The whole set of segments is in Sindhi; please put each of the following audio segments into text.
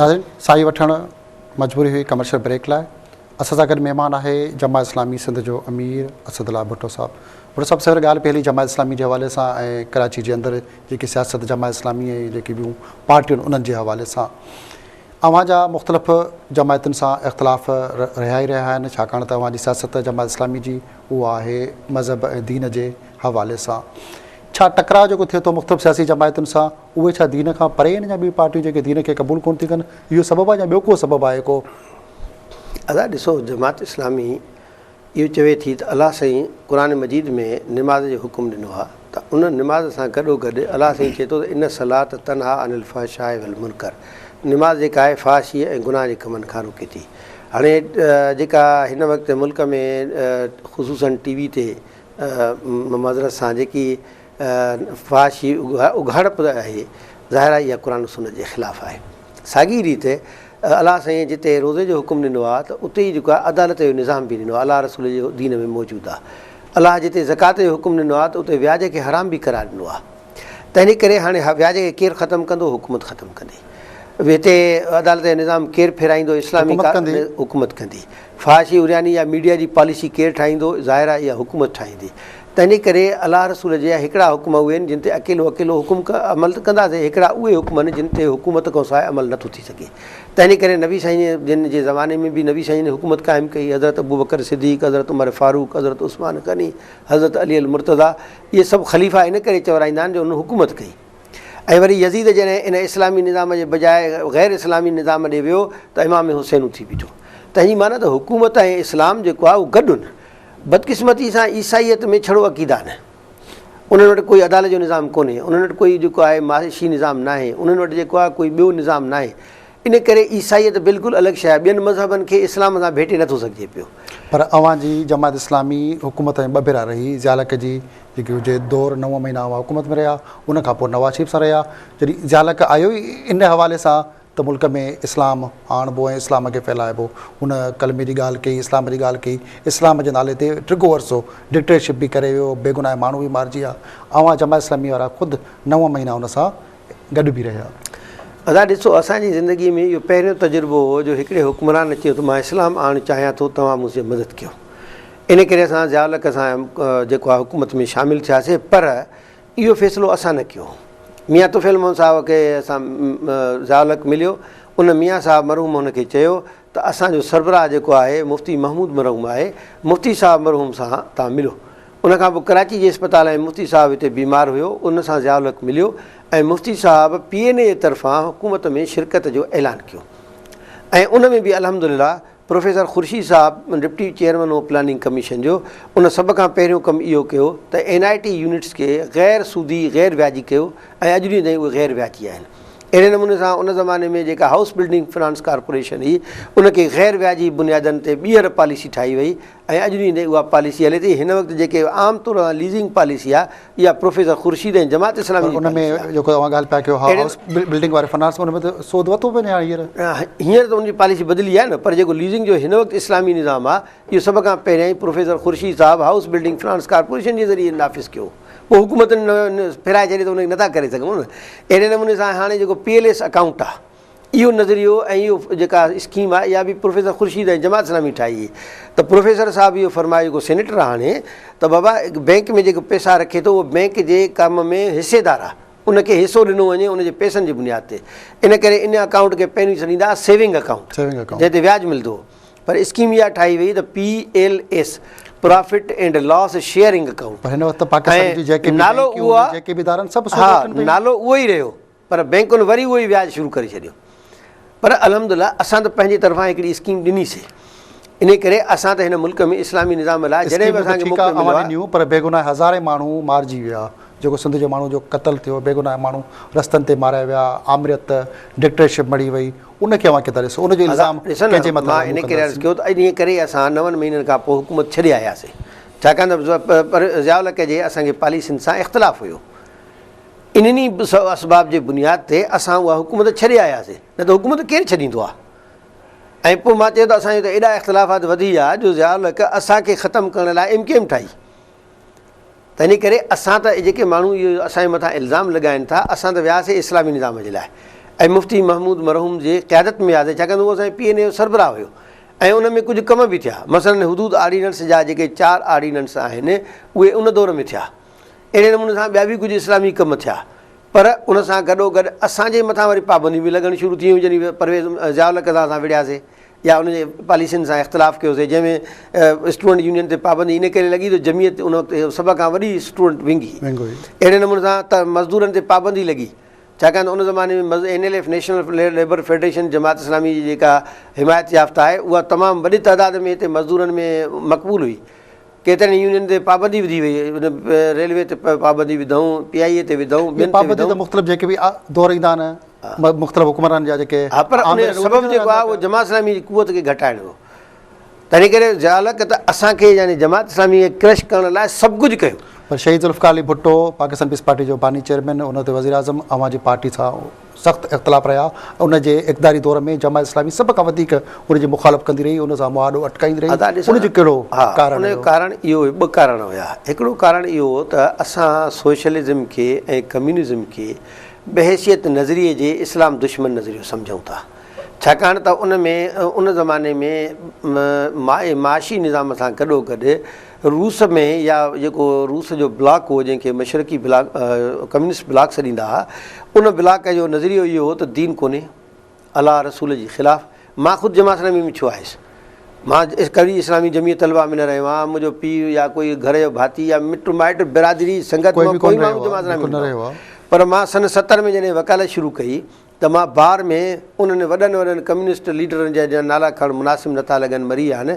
ناظرين ساهي وٺڻ مجبوري هئي ڪمرشل بريڪ لاء اسان سان گڏ مهمان آهي جماعت اسلامي سنڌ جو امير اسد الله ڀٽو صاحب. ڀٽو صاحب سوير ڳالهه پئي هلي جماعت اسلامي جي حوالي سان ۽ ڪراچي جي اندر جيڪي سياست جماعت اسلامي ۽ جيڪي ٻيون پارٽيون انهن جي حوالي سان اوهان جا مختلف جماعتن سان اختلاف رهيا ئي رهيا آهن ڇاڪاڻ ته اوهان جي سياست جماعت اسلامي جي اها آهي مذهب ۽ دين جي حوالي سان ڇا ٽڪراء جيڪو ٿئي ٿو مختلف سياسي جماعتن سان اهي ڇا دين کان پري آهن يا ٻيون پارٽيون جيڪي دين کي قبول ڪونه ٿيون ڪن اهو سبب آهي يا ٻيو ڪو سبب آهي ڪو؟ ادا ڏسو جماعت اسلامي اهو چوي ٿي ته الله سائين قرآن مجيد ۾ نماز جو حڪم ڏنو آهي ته ان نماز سان گڏو گڏ الله سائين چئي ٿو ته ان الصلوة تنها عن الفحشاء والمنڪر نماز جيڪا آهي فحاشي ۽ گناهه جي ڪمن کان روڪي ٿي. هاڻي جيڪا هن وقت ملڪ ۾ خصوصا ٽي وي تي معذرت سان جيڪي فحاشي اگهاڙپ آهي ظاهر آهي اها قرآن و سنت جي خلاف آهي. ساڳي ريت الله سائين جتي روزي جو حڪم ڏنو آهي ته اتي ئي جيڪو آهي عدالت جو نظام به ڏنو آهي الله رسول جي دين ۾ موجود آهي. الله جتي زڪوات جو حڪم ڏنو آهي ته اتي وياج کي حرام به قرار ڏنو آهي. تنهن ڪري هاڻي وياج کي ڪير ختم ڪندو؟ حڪومت ختم ڪندي. هتي عدالت جو نظام ڪير ڦيرائيندو؟ اسلامي حڪومت ڪندي. فحاشي عرياني يا ميڊيا جي پاليسي ڪير ٺاهيندو؟ ظاهر آهي اها حڪومت ٺاهيندي. تنهن ڪري الله رسول جي هڪڙا حڪم اهي آهن جن تي اڪيلو اڪيلو حڪم عمل ڪنداسين، هڪڙا اهي حڪم آهن جن تي حڪومت کان سواء عمل نٿو ٿي سگهي. تنهن ڪري نبي سائين جن جي زماني ۾ به نبي سائين حڪومت قائم ڪئي، حضرت ابوبڪر صديق، حضرت عمر فاروق، حضرت عثمان غني، حضرت علي المرتضيٰ، اهي سڀ خليفا ان ڪري چورائيندا آهن جو انهن حڪومت ڪئي. ۽ وري يزيد جڏهن ان اسلامي نظام جي بجاء غير اسلامي نظام ڏي ويو ته امام حسين اٿي بيٺو. تنهن جي معنيٰ ته حڪومت ۽ اسلام جيڪو آهي اهو گڏ هن. بدقسمتي سان عيسائيت ۾ ڇڙو عقيدا نه. انهن وٽ ڪوئي عدالت جو نظام ڪونهي، انهن وٽ ڪوئي جيڪو آهي معاشي نظام ناهي، انهن وٽ جيڪو آهي ڪوئي ٻيو نظام ناهي. ان ڪري عيسائيت بلڪل الڳ شيء آهي، ٻين مذهبن کي اسلام سان ڀيٽي نٿو سگهجي پيو. پر اوهان جي جماعت اسلامي حڪومت ۾ ٻه ڀيرا رهي، ضياء الحق جي جيڪي هجي دور نو مهينا اوهان حڪومت ۾ رهيا، ان کان پوء نواز شريف سان رهيا، جڏهن ضياء الحق آيو ئي ان حوالي سان ته ملڪ ۾ اسلام آڻبو ۽ اسلام کي ڦهلائبو. هن ڪلمي جي ڳالهه ڪئي، اسلام جي ڳالهه ڪئي، اسلام جي نالي تي ڊگهو عرصو ڊڪٽيٽرشپ به ڪري ويو، بيگناهه ماڻهو به مارجي ويا. اوهان جماعت اسلامي وارا خود نو مهينا ان سان گڏ به رهيا. ادا ڏسو اسان جي زندگي ۾ اهو پهريون تجربو هو جو هڪڙي حڪمران چيو ته مان اسلام آڻڻ چاهيان ٿو توهان مون سان مدد ڪيو. ان ڪري اسان ضياء الحق سان جيڪو آهي حڪومت ۾ شامل ٿياسي پر اهو فيصلو اسان نه ڪيو هو. ميان طفيل محمد صاحب کي اسان ضياء الحق مليو، ان ميان صاحب مرحوم هن کي چيو ته اسان جو سربراهه جيڪو آهي مفتي محمود مرحوم آهي، مفتي صاحب مرحوم سان توهان ملو. ان کان پوء ڪراچي جي اسپتال ۾ مفتي صاحب هتي بيمار هيو، ان سان ضياء الحق مليو ۽ مفتي صاحب پي اين اي جي طرفان حڪومت ۾ شرڪت جو اعلان ڪيو ۽ ان ۾ به الحمدلله پروفيسر خورشيد صاحب ڊپٽي چيئرمين هو پلاننگ ڪميشن جو، ان سڀ کان پهريون ڪم اهو ڪيو ته اين آء ٽي يونٽس کي غير سودي غير وياجي ڪيو ۽ اڄ ڏينهن تائين اهي غير وياجي آهن. اهڙي نموني سان ان زماني ۾ جيڪا هائوس بلڊنگ فنانس ڪارپوريشن هئي ان کي غير وياجي بنيادن تي ٻيهر پاليسي ٺاهي وئي ۽ اڄ ڏينهن تائين اها پاليسي هلي ٿي. هن وقت جيڪي عام طور سان ليزنگ پاليسي آهي اها پروفيسر خورشيد ۽ جماعت اسلامي جي پاليسي آهي. پر ان ۾ جيڪو اوهان ڳالهه پيا ڪيو هائوس بلڊنگ واري فنانس ان ۾ ته سود ورتو پيو وڃي هاڻي هينئر. هينئر ته ان جي پاليسي بدلي آهي نه پر جيڪو ليزنگ جو هن وقت اسلامي نظام آهي اهو سڀ کان پهريائين پروفيسر خورشيد صاحب هائوس بلڊنگ فنانس ڪارپوريشن جي ذريعي نافذ ڪيو پوء حڪومتن ڦيرائي ڇڏي ته ان کي نٿا ڪري سگهون نه. اهڙي نموني سان هاڻي جيڪو پي ايل ايس اڪائونٽ آهي اهو نظريو ۽ اهو جيڪا اسڪيم آهي اها به پروفيسر خورشيد ۽ جماعت اسلامي ٺاهي هئي ته پروفيسر صاحب اهو فرمايو جيڪو سينيٽر آهي هاڻي ته بابا بئنڪ ۾ جيڪو پئسا رکي ٿو اهو بئنڪ جي ڪم ۾ حصيدار آهي ان کي حصو ڏنو وڃي ان جي پئسن جي بنياد تي ان ڪري ان اڪائونٽ کي پهريون سڏيندا هئا سيونگ اڪائونٽ جنهن تي وياج ملندو هو پر اسڪيم اها ٺاهي وئي ته P L S profit and loss sharing account پر هن وقت پاڪستان جي جيڪي به بئنڪيون جيڪي به ادارن سڀ سود وٺن پيون نالو اهو ئي رهيو پر بئنڪن وري اهو ئي وياج شروع ڪري ڇڏيو پر الحمدلله اسان ته پنهنجي طرفان هڪڙي اسڪيم ڏني سي انهي ڪري اسان ته هن ملڪ ۾ اسلامي نظام لاء جڏهن به اسان کي موقعو مليو آهي. ڏنيون پر بيگناهه هزارين ماڻهو مارجي ويا جيڪو سنڌ جو ماڻهو جو قتل ٿيو بيگناهه ماڻهو رستن تي ماريا ويا آمريت ڊڪٽيٽرشپ مڙهي وئي ان کي اوهان ڪيئن ٿا ڏسو ان جو الزام ڪنهن جي مٿان مان انهي ڪري عرض ڪيو ته انهي ڪري اسان نون مهينن کان پوء حڪومت ڇڏي آياسي ڇاڪاڻ ته پر ضياء الحق جي اسان کي پاليسين سان اختلاف هيو. انهن ئي اسباب جي بنياد تي اسان اها حڪومت ڇڏي آياسين، نه ته حڪومت ڪير ڇڏيندو آهي؟ ۽ پوء مان چيو ته اسان جو ته ايڏا اختلافات وڌي ويا جو ضياء الحق اسان کي ختم ڪرڻ لاء ايم ڪيو ايم ٺاهي. تنهن ڪري اسان ته جيڪي ماڻهو اهو اسان جي مٿان الزام لڳائن ٿا، اسان ته وياسين اسلامي نظام جي لاء ۽ مفتي محمود مرحوم جي قيادت ۾ وياسي ڇاڪاڻ ته اهو اسان جي پي اين اي جو سربراهه هيو ۽ ان ۾ ڪجهه ڪم به ٿيا مثلاً حدود آرڊيننس جا جيڪي چار آرڊيننس آهن اهي ان دور ۾ ٿيا اهڙي نموني سان ٻيا به ڪجهه اسلامي ڪم ٿيا پر ان سان گڏوگڏ اسان جي مٿان وري پابنديون به لڳڻ شروع ٿي ويون جڏهن پرويز ضياء الحق سان اسان وڙهياسي يا ان جي پاليسين سان اختلاف ڪيوسي جنهن ۾ اسٽوڊنٽ يونين تي پابندي ان ڪري لڳي جو جمعيت ان وقت سڀ کان وڏي اسٽوڊنٽ ونگ هئي اهڙي نموني سان ته مزدورن تي پابندي لڳي ڇاڪاڻ ته ان زماني ۾ N L F national labour federation Jamaat Islami جي جيڪا حمايت يافته آهي اها تمام وڏي تعداد ۾ هتي مزدورن ۾ مقبول هئي ڪيترن ئي يونين تي پابندي وڌي وئي، ريلوي تي پابندي وڌائون، پي آء اي تي وڌائون، ٻين تي پابندي ته وڌائون. مختلف جيڪي به دور ايندا آهن مختلف حڪمرانن جا جيڪي ها پر ان جو سبب جيڪو آهي اهو جماعت اسلامي جي قوت کي گهٽائڻ هو. تنهن ڪري ضياء الحق ته اسان کي يعني جماعت اسلامي کي ڪرش ڪرڻ لاء سڀ ڪجهه ڪيو. پر شهيد ذوالفقار علي ڀٽو پاڪستان پيپلز پارٽي جو باني چيئرمين ان وقت وزيراعظم اوهان جي پارٽي سان سخت اختلاف رهيا، ان جي اقتداري دور ۾ جماعت اسلامي سڀ کان وڌيڪ ان جي مخالف ڪندي رهي، ان سان مهاڏو اٽڪائيندي رهي، ان جو ڪهڙو ڪارڻ ان جو هيو؟ ڪارڻ اهو هيو، ٻه ڪارڻ هيا، هڪڙو ڪارڻ اهو هو ته اسان سوشلزم کي ۽ ڪميونزم کي بحيثيت نظريي جي اسلام دشمن نظريو سمجهون ٿا، ڇاڪاڻ ته ان ۾ ان زماني ۾ معاشي نظام سان گڏوگڏ روس ۾ يا جيڪو روس جو بلاڪ هو جنهن کي مشرقي بلاڪ ڪميونسٽ بلاڪ سڏيندا ها ان بلاڪ جو نظريو اهو هو ته دين ڪونهي الله رسول جي خلاف مان خود جماعت اسلامي ۾ ڇو آيس مان ڪڏهن اسلامي جمعيت طلبه ۾ نه رهيو آهيان منهنجو پيء يا ڪوئي گهر جو ڀاتي يا مٽ مائٽ برادري سنگت مان ڪوئي ماڻهو جماعت اسلامي ۾ نه رهيو پر مان سن 70 ۾ جڏهن وڪالت شروع ڪئي ته مان بار ۾ انهن وڏن وڏن ڪميونسٽ ليڊرن جا جا نالا کڻڻ مناسب نٿا لڳن مري ويا آهن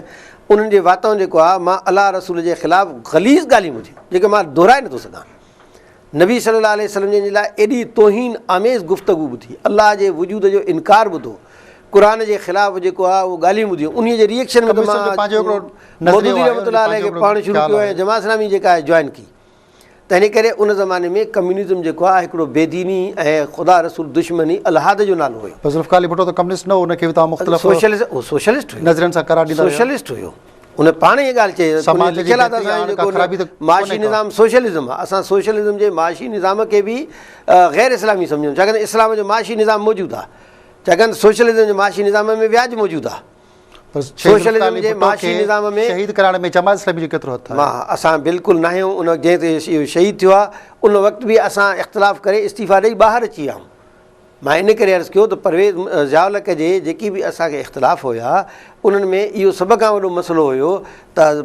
انهن جي واتئون جيڪو آهي مان الله رسول جي خلاف غليظ ڳالهيون ٻڌيون جيڪي مان دهرائي نٿو سگهان نبي صلي الله عليه وسلم جن جي لاء ايڏي توهين آميز گفتگو ٻڌي الله جي وجود جو انڪار ٻڌو قرآن جي خلاف جيڪو آهي اهو ڳالهيون ٻڌيون انهي جي ريئڪشن ۾ ته مان مودودي رحمت الله عليه کي پاڻ شروع ڪيو ۽ جماعت اسلامي جيڪا آهي جوائن ڪئي تنهن ڪري ان زماني ۾ ڪميونزم جيڪو آهي هڪڙو بي ديني ۽ خدا رسول دشمني الحاد جو نالو هيو. پر ذوالفقار علي ڀٽو ته ڪميونسٽ نه هو ان کي به توهان مختلف سوشلسٽ هو سوشلسٽ هيو نظرين سان قرار ڏيندا رهيا. سوشلسٽ هيو ان پاڻ اها ڳالهه چئي سماج جي لکيل آهي ته بهتري اسان آڻڻ جو ڪا جيڪو خرابي ته معاشي ڪونهي ڪا. نظام سوشلزم آهي اسان سوشلزم جي معاشي نظام کي به غير اسلامي سمجهون ڇاڪاڻ ته اسلام جو معاشي نظام موجود آهي ڇاڪاڻ ته سوشلزم جي معاشي نظام ۾ وياج موجود آهي. پر شهيد سوشلزم ذوالفقار علي جي ڀٽو معاشي کي نظام ۾ شهيد ڪرائڻ ۾ جماعت اسلامي جو ڪيترو هٿ آهي؟ مان اسان بلڪل ناهيون ان وقت جنهن تي اهو شهيد ٿيو آهي ان وقت به اسان اختلاف ڪري استعيفا ڏئي ٻاهر اچي ويا آهيون مان ان ڪري عرض ڪيو ته پرويز ضياء الحق جي جيڪي به اسان کي اختلاف هيا انهن ۾ اهو سڀ کان وڏو مسئلو هيو ته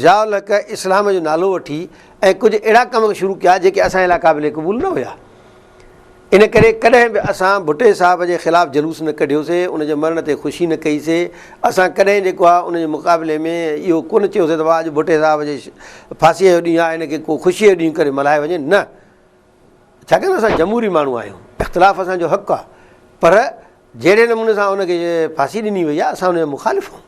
ضياء الحق اسلام جو نالو وٺي ۽ ڪجهه اهڙا ڪم شروع ڪيا جيڪي اسان جي لاء قابل قبول نه هيا ان ڪري ڪڏهن به اسان ڀٽي صاحب جي خلاف جلوس نه ڪڍيوسي، ان جي مرڻ تي خوشي نه ڪئي سي، اسان ڪڏهن جيڪو آهي ان جي مقابلي ۾ اهو ڪونه چيوسي ته واهه اڄ ڀٽي صاحب جي ڦاسيء جو ڏينهن آهي ان کي ڪو خوشيء جو ڏينهن ڪري ملهايو وڃي، نه ڇاڪاڻ ته اسان جمهوري ماڻهو آهيون، اختلاف اسان جو حق آهي پر جهڙي نموني سان ان کي ڦاسي ڏني وئي آهي اسان ان جا مخالف آهيون.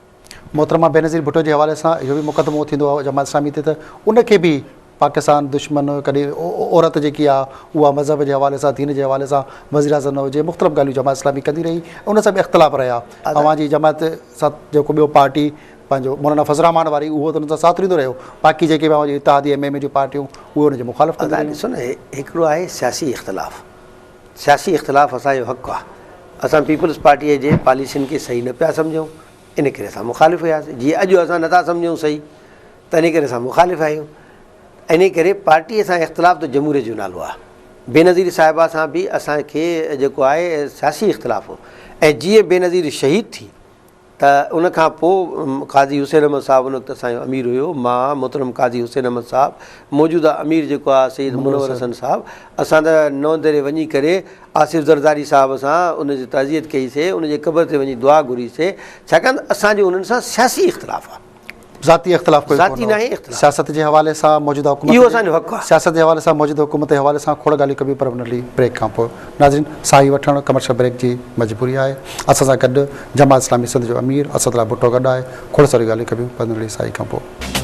محترمه بينظير ڀٽو جي حوالي سان اهو به مقدمو ٿيندو آهي جماعت اسلامي تي ته ان کي به پاڪستان دشمن ڪڏهن عورت جيڪي آهي اها مذهب جي حوالي سان دين جي حوالي سان وزيراعظم نه هجي مختلف ڳالهيون جماعت اسلامي ڪندي رهي ان سان به اختلاف رهيا اوهان جي جماعت سان جيڪو ٻيو پارٽي پنهنجو مولانا فضل الرحمان واري اهو ته ان سان ساٿ ڏيندو رهيو باقي جيڪي به اوهان جي اتحادي ايم ايم اي جون پارٽيون اهي ان جي مخالف ڪنديون رهيون. ڏسو نه هڪڙو آهي سياسي اختلاف سياسي اختلاف اسان جو حق آهي اسان پيپلز پارٽيء جي پاليسين کي صحيح نه پيا سمجهون ان ڪري اسان مخالف هياسين جيئن اڄ اسان نٿا سمجهون صحيح ته ان ڪري اسان مخالف آهيون ان ڪري پارٽيء سان اختلاف ته جمهوريت جو نالو آهي بينظير صاحبه سان به اسان کي جيڪو آهي سياسي اختلاف هو ۽ جيئن بينظير شهيد ٿي ته ان کان پوء قاضي حسين احمد صاحب ان وقت اسان جو امير هيو، مان، محترم قاضي حسين احمد صاحب، موجوده امير جيڪو آهي سيد منور حسن صاحب، اسان ته نئون ديري وڃي ڪري آصف زرداري صاحب سان ان جي تعزيت ڪئي سي، ان جي قبر تي وڃي دعا گهري سي، ڇاڪاڻ ته اسان جو انهن سان سياسي اختلاف آهي. ذاتي اختلاف ڪوئي ذاتي ڪونه ناهي هو. اختلاف. سياست جي حوالي سان موجوده حڪومت اهو جي اسان جو حق آهي. سياست جي حوالي سان موجوده حڪومت جي حوالي سان کوڙ ڳالهيون ڪبيون پر ان لي بريڪ کان پوء ناظرين ساهي وٺڻ ڪمرشل بريڪ جي مجبوري آهي اسان سان گڏ جماعت اسلامي سنڌ جو امير اسد الله ڀٽو گڏ آهي کوڙ ساريون ڳالهيون ڪبيون پر ان لي ساهي کان پوء.